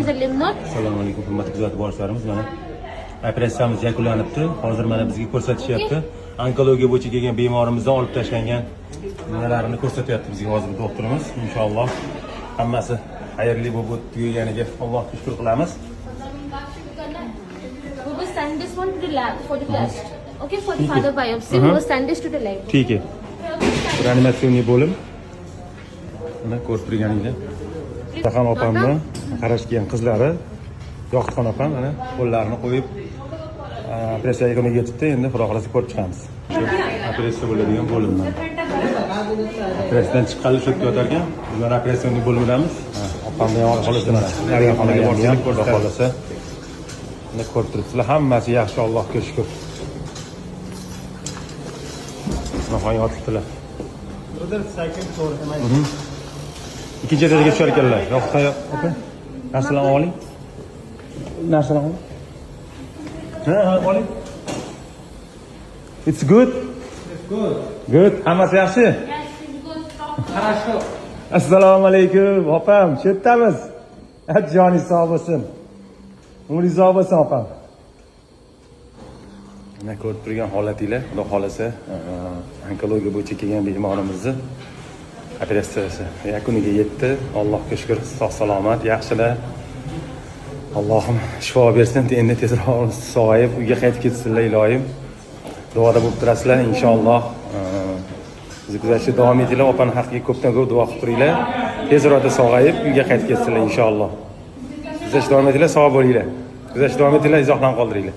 is a lymph node. Assalomu alaykum, hurmatli kuzatib boruvchilarimiz. Mana, operatsiyamiz yakunlanibdi. Hozir mana bizga ko'rsatishyapti. Onkologiya bo'yicha kelgan bemorimizdan olib tashlangan nimalarini ko'rsatyapti bizga hozir doktorimiz. Inshaalloh, hammasi xayrli bo'lib o'tdi deganiga Allohga shukur qilamiz. We will send this one to the lab for the test. Okay, for the further biopsy, we will send this to the lab. Tiki. Реанимационный bo'lim. Mana, ko'rib turganinglar. Yoqutxon opamni qarashga kelgan qizlari, Yoqutxon opam, mana, qo'llarini qo'yib, operatsiya yakuniga yetibdi. Endi Xudo xohlasa, ko'rib chiqamiz. Shu operatsiya bo'ladigan bo'limdan. Operatsiyadan chiqqanlar shu yerda yotar ekan. Bizlar операционный bo'limidamiz. Opamni ham xohlasa, mana, narigi xonaga borsak, Xudo xohlasa. Mana, ko'rib turibsizlar, hammasi yaxshi, Allohga shukur. Bunaqa yotibdilar. Brother, second floor. Am I? Ikkinchi etajiga tushar ekanlar. Yoqutxon opa, narsalarni oling. Narsalarni oling. Ha, oling. It's good. It's good. Good. Hammasi yaxshi? Yes, it's good. Хорошо. Assalomu alaykum, opam. Shu yerdamiz. Ha, joningiz sog' bo'lsin. Umringiz uzoq bo'lsin, opam. Mana, ko'rib turgan holatinglar, Xudo xohlasa, onkologiya bo'yicha kelgan bemorimizni operatsiyasi yakuniga yetdi. Allohga shukur, sog' salomat, yaxshilar. Allohim shifo bersin, endi tezroq sog'ayib uyga qaytib ketsinlar, iloyim. Duoda bo'lib turasizlar, inshaalloh. Bizni kuzatishda davom etinglar, opani haqqiga ko'pdan ko'p duo qilib turinglar. Tez orada sog'ayib uyga qaytib ketsinlar, inshaalloh. Kuzatishda davom etinglar, sog' bo'linglar. Kuzatishda davom etinglar, izohlarni qoldiringlar.